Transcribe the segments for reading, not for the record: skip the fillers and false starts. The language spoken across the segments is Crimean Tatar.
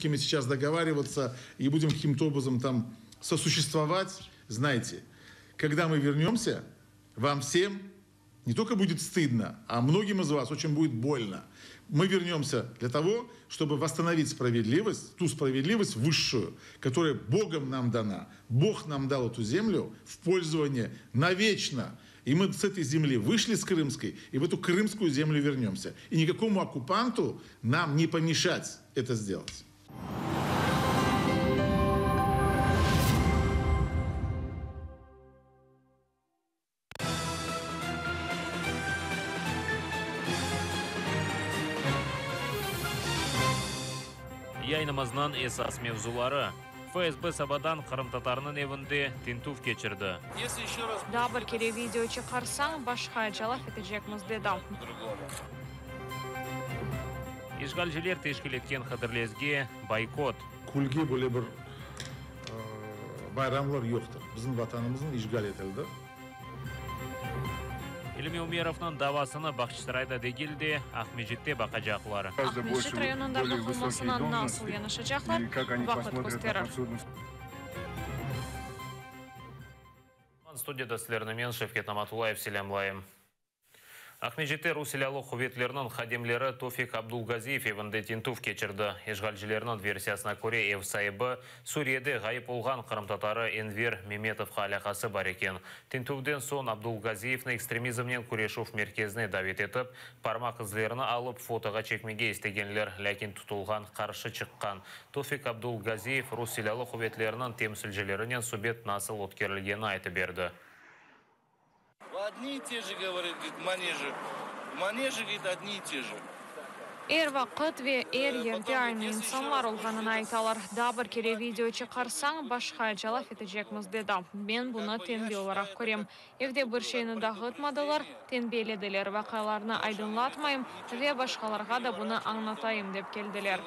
русскими сейчас договариваться и будем каким-то образом там сосуществовать, знайте, когда мы вернемся, вам всем не только будет стыдно, а многим из вас очень будет больно. Мы вернемся для того, чтобы восстановить справедливость, ту справедливость высшую, которая Богом нам дана. Бог нам дал эту землю в пользование навечно. И мы с этой земли вышли с Крымской, и в эту крымскую землю вернемся. И никакому оккупанту нам не помешать это сделать. Yayınımıznıñ esas mevzuları, FSB sabadan qırımtatarnıñ evinde tintüv keçirdi. Daa bir kere video çıqarsañ, başqaca laf etecekmiz, dedi. İşğalciler teşkil etken Hıdırlezge boykot. Külge böyle bir bayramlar yoqtır. Bizim Vatanımıznıñ işğal etildi. İlmi Umerovnıñ davasını Bağçasarayda degil de, Aqmescitte baqacaqlar. Aqmescit rayonında baqılmasına nasıl yanaşacaqlar, vaqıt kösterir. Studiyada sizlerni men, Şevket Namatullayev, selâmlayım. Aqmescitte rus silâlı quvetleriniñ hadimleri Tofik Abdulgaziyev evinde tintüv keçirdi. İşğalcilerniñ versiyasına köre, ev saibi Suriyede ğayıp olğan qırımtatarı Enver Memetovqa alâqası bar eken. Tintüvden soñ Abdulgaziyevni ekstremizmnen küreşüv merkezine davet etip, parmaq izlerini alıp, fotoğa çekmege istegenler, lâkin tutulğan qarşı çıqqan. Tofik Abdulgaziyev rus silâlı quvetleriniñ temsilcilerinen subet nasıl ötkerilgenini aytıp berdi. Odni i te je, govorit, govorit, maneji, maneji, govorit, odni i te je. Er vaqıt ve er yerde aynı insanlar olğanını aytalar. Daa bir kere video çıqarsañ, başqaca laf etecekmiz, dedi. Men bunı tenbi olaraq körem. Evde bir şeyni dağıtmadılar, tenbiyelediler, vaqialarnı aydınlatmayım ve başqalarğa da bunı añlatayım dep keldiler.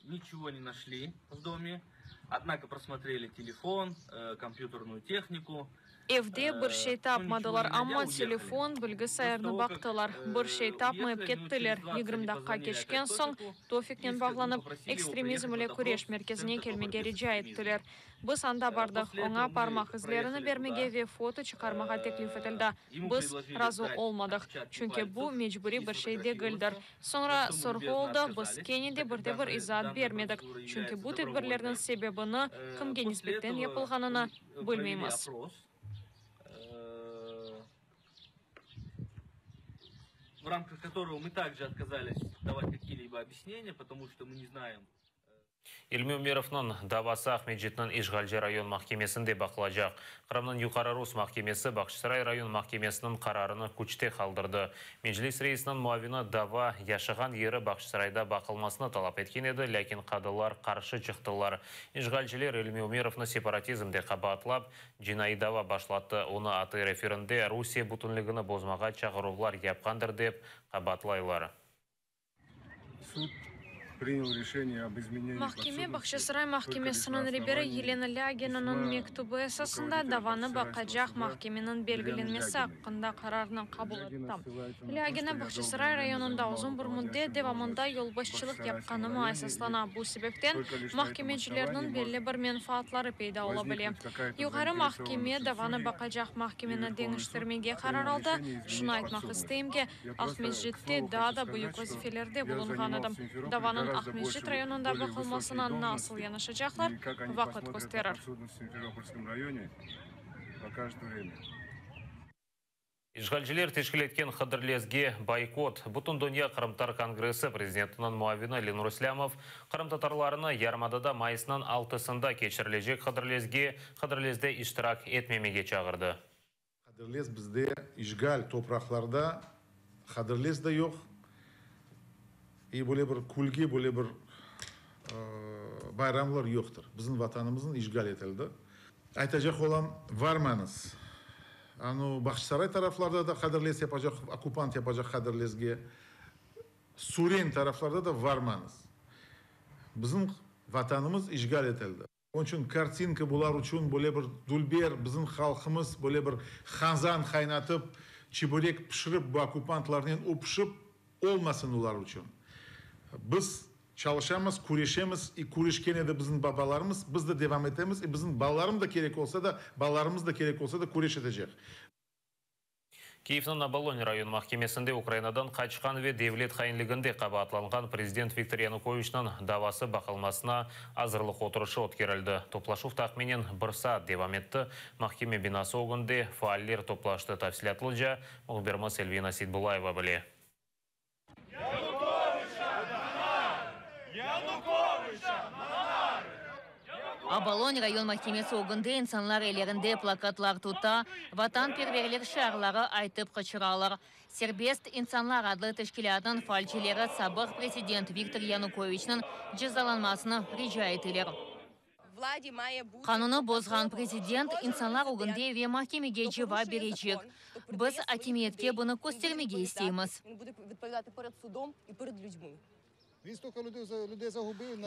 Niçego ne našli v dome. Odnako prosmotreli telefon, kompyuternuyu tehniku. Evde bir şey tapmadılar, amma telefon, bilgisayarnı baqtılar. Bir şey tapmayıp kettiler. 20 daqqa keçken soñ, Tofiknen bağlanıp, ekstremizm ile küreş merkezine kelmege rica ettiler. Biz anda bardıq, oña parmaq izlerini bermege ve foto çıqarmağa teklif etildi. Biz razı olmadıq, çünki bu mecburiy bir şey degildir. Soñra sorğu oldı, biz kene de bir de bir izaat bermedik, çünki bu tedbirlerniñ sebebini, kimge nisbetten yapılğanını bilmeymiz. İlmi Umerovnıñ davası Aqmescitniñ işğalci rayon mahkemesinde baqılacaq. Qırımnıñ Yuqarı Rus mahkemesi Bağçasaray rayon mahkemesiniñ qararını küçte qaldırdı. Meclis reisiniñ muavini dava yaşağan yeri Bağçasarayda baqılmasını talap etken edi, lâkin qadılar qarşı çıqtılar. İşğalciler İlmi Umerovnı separatizmde qabaatlap, cinaiy dava başlattı. Onı ATR efirinde Rusiye bütünligini bozmağa çağıruvlar yapqandır dep qabaatlaylar. Sud prinyal reşeniye ob izmenenii Mahkeme podsudnosti Bağçasaray tolko liş na mahkemesiniñ reberi osnovanии Yelena Lâginanıñ pisma mektübi esasında rukovoditelâ davanı Bağçasarayskogo baqacaq suda mahkemeniñ Елены belgilenmesi Lâginay. aqqında qararnı qabul Lâgina etti. ssılayetsâ na to, Lâgina çto ya dolgoye Bağçasaray vremâ rayonında zanimala uzun bir rukovodâşçую müddet devamında должность в yolbaşçılıq Bağçasarayskом yapqanıma rayоне и esaslana. Bu sebepten tolko liş na etom mahkemecilerniñ osnovanии belli может bir menfaatları peyda ola bile. vozniknut kakaya-to Yuqarı mahkeme zainteresovannost davanı судей baqacaq и mahkemeni Verhovnıy sud deñiştirmege qarar prinyal aldı. reşeniye izmenit Şunı aytmaq podsudnost. isteyim ki, Ya просто, к Aqmescitte слову, daa хочу da büyük сказать, что vazifelerde я bulunğan занимал edim. в Симферополе Davanıñ гораздо Aqmescit больше, rayonında более высокие baqılmasına nasıl должности, yanaşacaqlar, и как они vaqıt посмотрят на kösterir. подсудность в Симферопольском районе, покажет время. İşğalciler teşkil etken Hıdırlezge boykot. Bütündünya qırımtatar kongressi prezidentiniñ muavini Lenur İslâmov qırımtatarlarnı yarımadada mayısnıñ altısında keçirilecek Hıdırlezge Hıdırlezde iştirak etmemege çağırdı. Hıdırlez bizde işğal topraqlarda Hıdırlez de yoq. İ böyle bir külge böyle bir bayramlar yoqtır. Bizim Vatanımıznıñ işğal etildi. Aytacaq olam, varmañız. Anu Bağçasaray taraflarda da Hıdırlez yapacaq, okkupant yapacaq Hıdırlezge. Süren taraflarda da varmañız. Bizim Vatanımız işğal etildi. Onıñ içün kartinka bular içün böyle bir dülber, bizim halqımız böyle bir qazan qaynatıp, çibörek pişirip bu okkupantlarnen öpüşip olmasın olar içün. Biz çalışamız, küreşemiz, i küreşken edi bizim babalarımız, biz de devam etemiz, i bizim balalarım da kerek olsa da, balalarımız da kerek olsa da küreş etecek. Kiyevniñ Obolon rayon mahkemesinde Ukrainadan qaçqan ve devlet hainliginde qabaatlanğan prezident Viktor Yanukoviçniñ davası baqılmasına azırlıq oturışı ötkerildi. Toplaşuv tahminen bir saat devam etti. Mahkeme binası ögünde faaller toplaştı. Tafsilâtlıca mühbirimiz Elvina Seytbulayeva bile. Obolon rayon mahkemesi ögünde insanlar ellerinde plakatlar tuta, vatanperverlik şiarları aytıp qıçıralar. Serbest insanlar adlı teşkilâtnıñ faalcileri sabıq prezident Viktor Yanukoviçniñ cezalanmasını rica eteler. Qanunnı bozğan prezident insanlar ögünde ve mahkemege cevap berecek. Biz akimiyetke bunı köstermege isteymiz.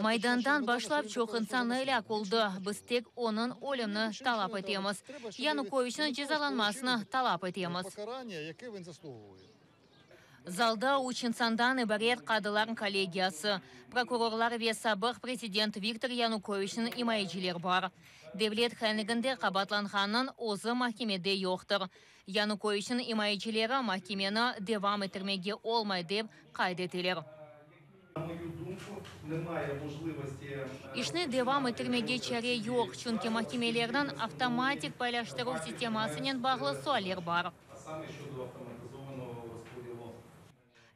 Maydandan başlap çoq insan elâk oldı. Biz tek onıñ ölümini talap etemiz. Yanukoviçniñ cezalanmasını talap etemiz. Zalda üç insandan ibaret qadılar kollegiyası, prokurorlar ve sabıq prezident Viktor Yanukoviçniñ imayecileri bar. Devlet hainliginde qabaatlanğannıñ özü mahkemede yoqtır. Yanukoviçniñ imayecileri mahkemeni devam ettirmege olmay dep qayd eteler. İşni devam ettirmege çare yoq, çünki mahkemelerniñ avtomatik paylaştıruv sistemasınen bağlı sualler bar.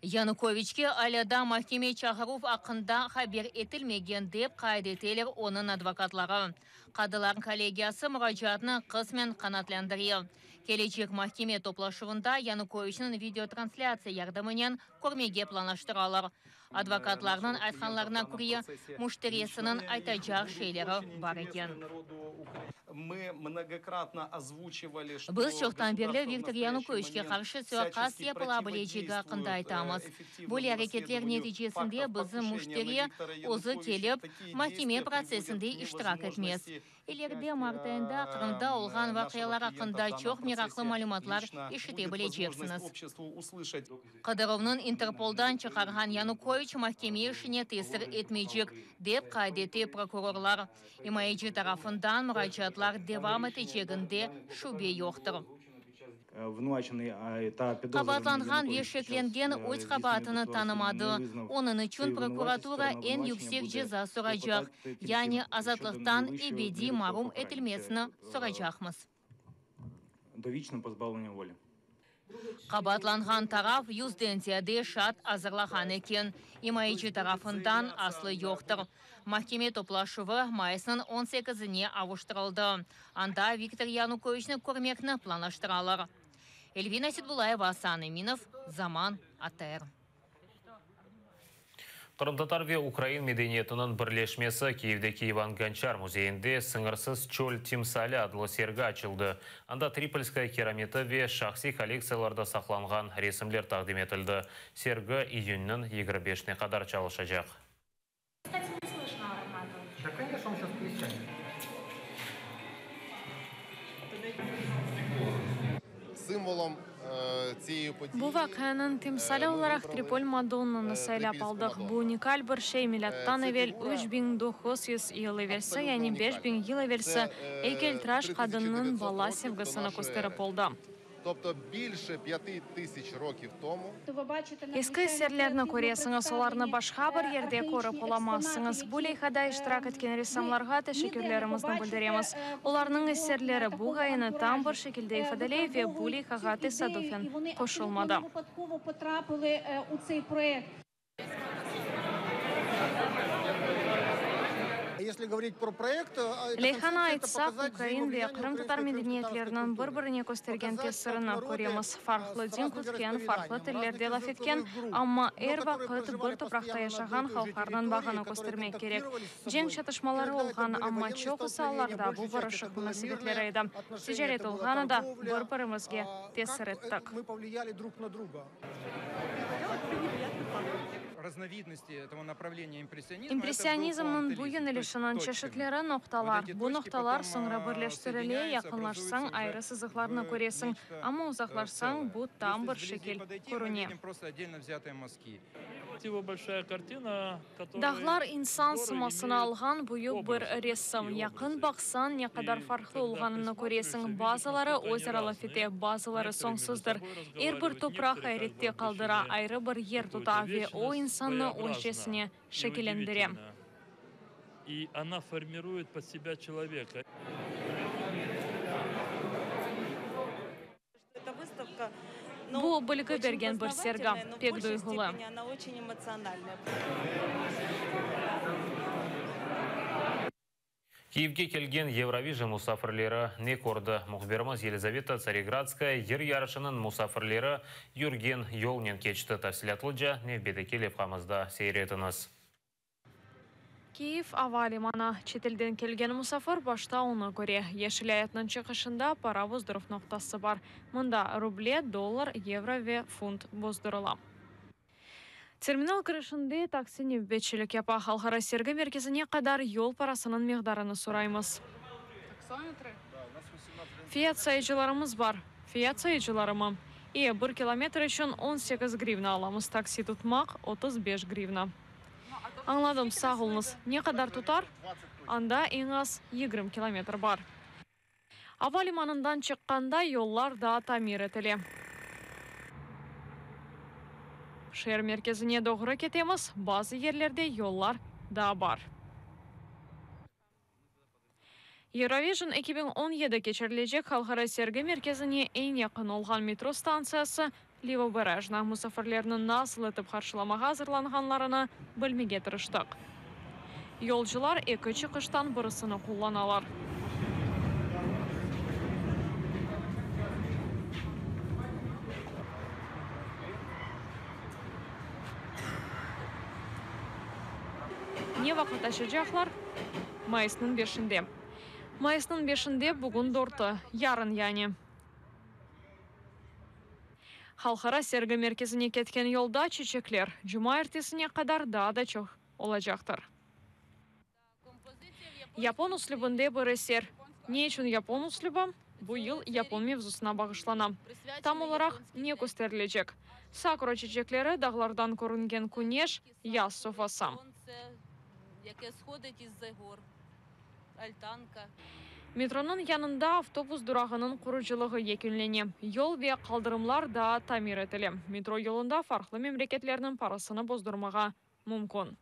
Yanukoviçke alâ daa mahkeme çağıruv aqqında haber etilmegen, dep qayd eteler onıñ advokatları. Qadılar kollegiyası muracaatnı qısmen qanaatlendirdi. Kelecek mahkeme toplaşuvında Yanukoviçniñ videotranslâtsiya yardımınen körmege planlaştıralar. Advokatlarnıñ aytqanlarına köre, müşterisiniñ aytacaq şeyleri bar eken. Biz çoqtan berli Viktor Yanukoviçke qarşı suiqast yapıla bilecegi aqqında aytamız. Böyle areketler neticesinde bizim müşteri özü kelip, mahkeme protsessinde iştirak etmez. İleride mart ayında Qırımda olğan vaqialar aqqında çoq meraqlı malümatlar eşite bileceksiñiz. Qıdırovnıñ İnterpoldan çıqarğan Yanukoviç mahkeme işine tesir etmeycek, dep qayd ete prokurorlar. İmayeci tarafından muracaatlar devam eteceginde şübe yoqtır. Qabaatlanğan ve şeklengen öz qabaatını tanımadı, onıñ içün prokuratura eñ yüksek ceza soracaq, yani azatlıqtan ebediy marum etilmesini soracaqmız. Qabaatlanğan taraf yüzden ziyade şaat azırlağan eken, imayeci tarafından aslı yoqtır. Mahkeme toplaşuvı mayısnıñ on sekizine avuştırıldı, anda Viktor Yanukoviçni körmekni planlaştıralar. Elvina Setbulayeva, Asan Eminov, Zaman, ATR. Qırımtatar ve ukrain medeniyetiniñ birleşmesi Kiyevdeki İvan Gonçar müzeyinde Sıñırsız çöl timsali adlı sergi açıldı. Anda Tripolskaya keramiti ve şahsiy kollektsiyalarda saqlanğan resimler taqdim etildi. Sergi iyünniñ 25-ne qadar çalışacaq. Bu vaqianıñ timsali olaraq Tripol Madonnanı saylap aldıq. Bu unikal bir şey, milâttan evel 3900 yıl evelsi, yani 5000 yıl evelsi eykeltıraş qadınnıñ bala sevgisini kösterip oldı. Eski eserlerni köresiñiz, olarnı başqa bir yerde körip olamazsıñız. Bu leyhada iştirak etken ressamlarğa teşekkürlerimizni bildiremiz. Olarnıñ eserleri bu ğayeni tam bir şekilde ifadeley ve bu leyhağa tesadüfen qoşulmadı. Leyhanı aytsaq, ukrain ve qırımtatar medeniyetleriniñ bir-birine köstergen tesirini köremiz. Farqlı din kütken, farqlı tillerde laf etken, amma er vaqıt bir topraqta yaşağan halqlarnıñ bağını köstermek kerek. Cenk çatışmaları olğan, amma çoqusı allarda bu barışıq munasebetleri edi. Ticaret olğanı da bir-birimizge tesir ettik. İmpressionizmniñ bu yönelişiniñ çeşitleri, noqtalar. Bu noqtalar soñra birleştirile, yaqınlaşsañ, ayrı sızıqlarnı köresiñ, amma uzaqlaşsañ, bu tam bir şekil körüne. Dağlar insan sımasını alğan büyük bir resim. Yaqın baqsañ, ne qadar farqlı olğanını köresiñ, bazıları öz ara laf ete, bazıları soñsuzdır. Er bir topraq ayrette qaldıra, ayrı bir yer tuta ve o insannı özcesine şekillendire. Bu, bilgi bergen bir sergi, pek duyğulı. Kyivge kelgen Eurovision musafirleri ne kördi? Mühbirimiz Yelizaveta Tsaregradskaya yır yarışınıñ musafirleri yürgen yolnen keçti. Tafsilâtlıca nevbetteki levhamızda seyir etiñiz. Kyiv ava limanı. Çetelden kelgen musafir başta onı köre. Yeşil ayatnıñ çıqışında para bozduruv noqtası bar. Mında ruble, dollar, yevro ve funt bozdurıla. Terminal kirişinde taksi nevbetçilik yapa. Halqara sergi merkezine qadar yol parasınıñ miqdarını soraymız. Fiyat sayıcılarımız bar. Fiyat sayıcılarımı? E, bir kilometr içün 18 grivna alamız, taksi tutmaq, 35 grivna. Añladım, sağ oluñız. Ne qadar tutar? Anda eñ az 20 kilometr bar. Ava limanından çıqqanda yollar daa tamir etile. Şeer merkezine doğru ketemiz, bazı yerlerde yollar daa bar. Eurovision 2017 keçirilecek Halqara sergi merkezine eñ yaqın olğan metro stantsiyası Levoberejna. Musafirlerni nasıl etip qarşılamağa azırlanğanlarını bilmege tırıştıq. Yolcular eki çıqıştan birisini qullanalar. Ne vaqıt açacaqlar? Mayısnıñ beşinde. Mayısnıñ beşinde, bugün dörtü, yarın yani. Halqara sergi merkezine ketken yolda çiçekler, cumaertesine qadar daa da çoq olacaqtır. Yapon üslübinde bir eser. Ne içün yapon üslübi? Bu yıl yapon mevzusına bağışlana. Tam olaraq ne kösterilecek? Sakura çiçekleri, dağlardan körüngen küneş, yaz sofası. Metronıñ yanında avtobus durağınıñ qurucılığı yekünlene. Yol ve qaldırımlar daa tamir etile. Metro yolunda farqlı memleketlerniñ parasını bozdurmağa mümkün.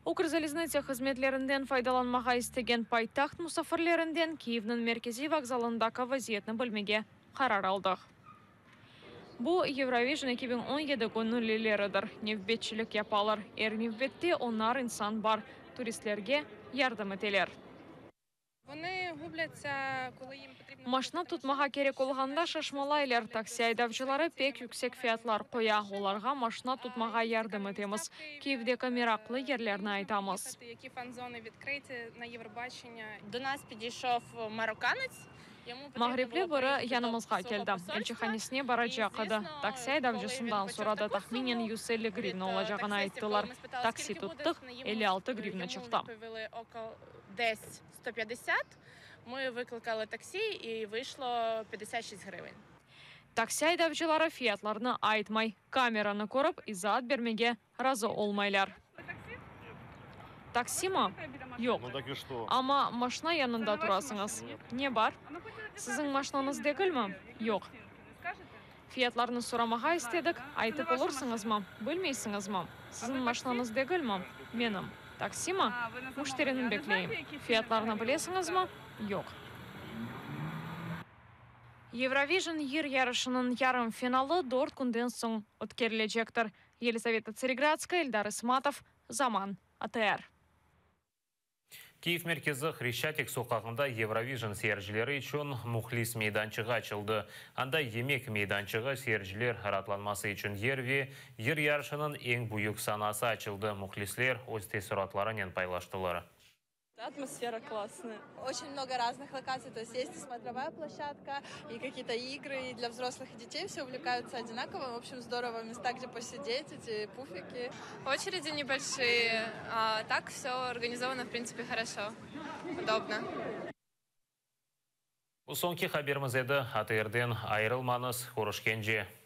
Ukrzaliznıtsâ hızmetlerinden faydalanmağa istegen paytaht musafirlerinden Kyivniñ merkeziy vokzalındaki vaziyetni bilmege qarar aldıq. Bu, Eurovision 2017 göñüllileridir. Nevbetçilik yapalar. Er nevbette onar insan bar. Turistlerge yardım eteler. Maşna tutmağa kerek olğanda şaşmalaylar. Taksi aydavcıları pek yüksek fiyatlar qoya. Olarğa maşna tutmağa yardım etemiz. Kyivdeki meraqlı yerlerni aytamız. Mağripli biri yanımızğa keldi. Elçihanesine baracaq edi. Taksi aydavcısından soradı, tahminen 150 grivna olacağını ayttılar. Taksi tuttıq, 56 grivna çıqtı. Taksi aydavcıları fiyatlarnı aytmay. Kameranı körip, izaat bermege razı olmaylar. Taksimi? Yoq. Amma maşna yanında turasıñız. Ne bar? Siziñ maşnañız degilmi? Yoq. Fiyatlarnı soramağa istedik, aytıp olursıñızmı? Bilmeysiñizmi? Siziñ maşnañız degilmi? Menim. Taksimi? Müşterini bekleyim. Fiyatlarnı bilesiñizmi? Yoq. Eurovision yır yarışınıñ yarım finalı dört künden soñ ötkerilecektir. Yelizaveta Tsaregradskaya, Eldar İsmatov, Zaman, ATR. Kyiv merkezi Hreşçatik soqağında Eurovision seyircileri içün mühlis meydançığı açıldı. Anda yemek meydançığı, seyirciler raatlanması içün yer ve yır yarışınıñ eñ büyük sanası açıldı. Mühlisler öz teessuratlarınen paylaştılar. Atmosfera klassnaya. Очень много разных локаций, то есть есть и смотровая площадка, и какие-то игры, и для взрослых и детей все увлекаются одинаково. В общем, здорово, места, где посидеть, эти пуфики. Очереди небольшие, а так все организовано, в принципе, хорошо, удобно. Bu soñki haberimiz edi. ATRden ayırılmañız, körüşkence.